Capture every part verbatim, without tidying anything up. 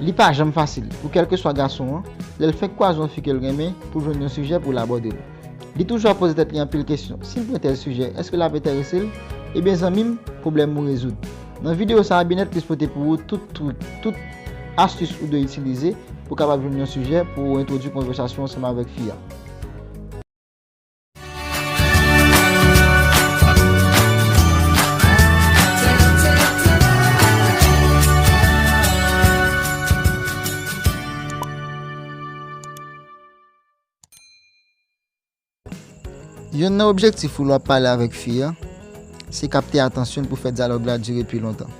Li pa janm fasil pou kèlkeswa gason an, lè l fenk kwaze yon fi ke l renmen, pou l jwenn yon sijè pou l abòde l. Li toujou ap poze tèt li anpil kesyon. Si m pran tèl sijè, èske l ap enterese l? Ebyen, zanmi m, pwoblèm ou rezoud. Nan videyo sa a, Byenèt Plis pote pou ou tout trik, tout astis ou dwe itilize pou w kapab jwenn yon sijè pou w entwodui konvèsasyon ansanm avèk fi a. Youn nan objektif ou lè w ap pale avèk fi a, se kapte atansyon l pou fè dyalòg la dire pi lontan.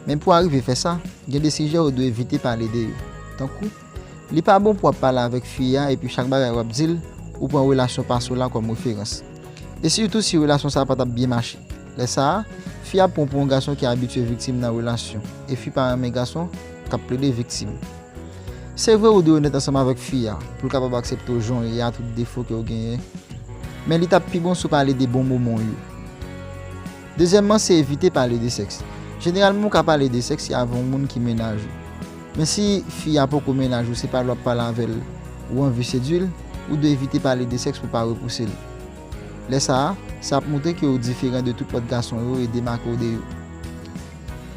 Men pou w arive fè sa, gen de sijè ou dwe evite pale de yo. Tankou, li pa bon pou w ap pale avèk fi a epi chak bagay w ap di l, ou pran relasyon pase w la kòm referans. E sitou si relasyon sa a pa t ap byen mache. Lè sa a, fi a ap pran w pou yon gason ki abitye viktim nan relasyon, e fi pa renmen gason k ap plede viktim. Se vre ou dwe onèt ansanm avèk fi a, pou l kapab aksepte w jan w ye a, tout defo ke w genyen. Men li t ap pi bon si w pale de bon moman w yo. Dezyèmman, se evite pale de sèks. Jeneralman, ou ka pale de sèks se avè yon moun ki mennaj ou. Men si fi a poko mennaj ou, se pa lè w ap pale avè l ou anvi sedui l, ou dwe evite pale de sèks pou w pa repouse l. Lè sa a, sa ap montre ke w diferan de tout lòt gason yo e demake w de yo.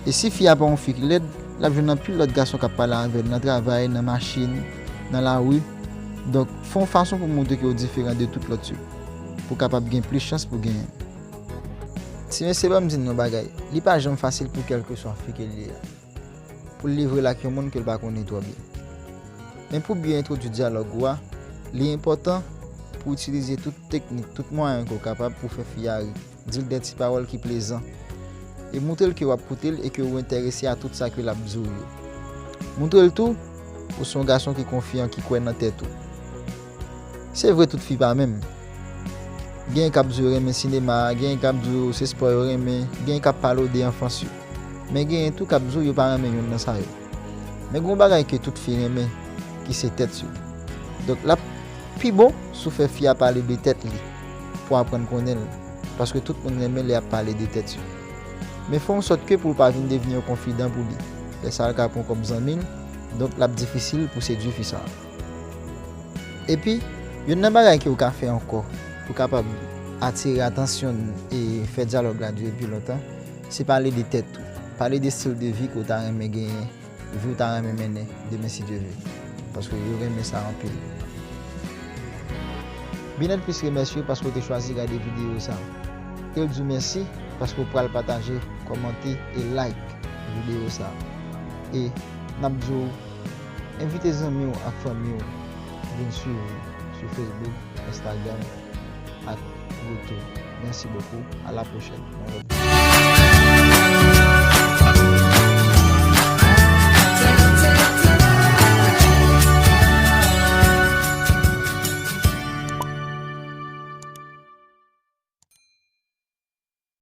E si fi a pa yon fi ki lèd, l ap jwenn anpil lòt gason k ap pale avè l nan travay, nan machin, nan lari. Donk, fè yon fason pou w montre ke w diferan de tout lòt yo, pou w kapab gen plis chans pou genyen. Ti mesye, ban m di n yon bagay, li pa janm fasil pou kèlkeswa fi ke l ye a, pou l livre l ak yon moun ke l pa konnen twò byen. Men pou byen entwodui dyalòg ou a, li enpòtan pou w itilize tout teknik, tout mwayen ke w kapab pou fè fi a ri. Di l de ti pawòl ki plezan. E montre l ke w ap koute l e ke ou enterese a tout sa ke l ap di w yo. Montre l tou, ou se yon gason ki konfyan, ki kwè nan tèt ou. Se vre, tout fi pa menm. Genyen k ap di yo renmen sinema, genyen k ap di yo se spò yo renmen, genyen k ap pale w de anfans yo. Men genyen tou k ap di w yo pa renmen youn nan sa yo. Men gen yon bagay ke tout fi renmen, ki se tèt yo. Donk, l ap pi bon si w fè fi a pale de tèt li, pou aprann konnen l, paske tout moun renmen lè y ap pale de tèt yo. Men fè yon sòt ke pou l pa vin devni yon konfidan pou li. Lè sa a, l ka pran w kòm zanmi l, donk l ap difisil pou sedui fi sa a. Epi, youn nan bagay ke w ka fè ankò pou kapab atire atansyon l e fè dyalòg la dire pi lontan, se pale de tèt ou. Pale de estil de vi ke w ta renmen genyen, vi w ta renmen mennen demen si Dye vle. Paske yo renmen sa anpil. Byenèt Plis remèsye w paske w te chwazi gade videyo sa a. E l di w mèsi paske w pral pataje, kòmante e like videyo sa a. E n ap di w, envite zanmi w ak fanmi w vin swiv ou sou Facebook, Instagram ak YouTube. Merci beaucoup. À la prochaine. Mwen redi.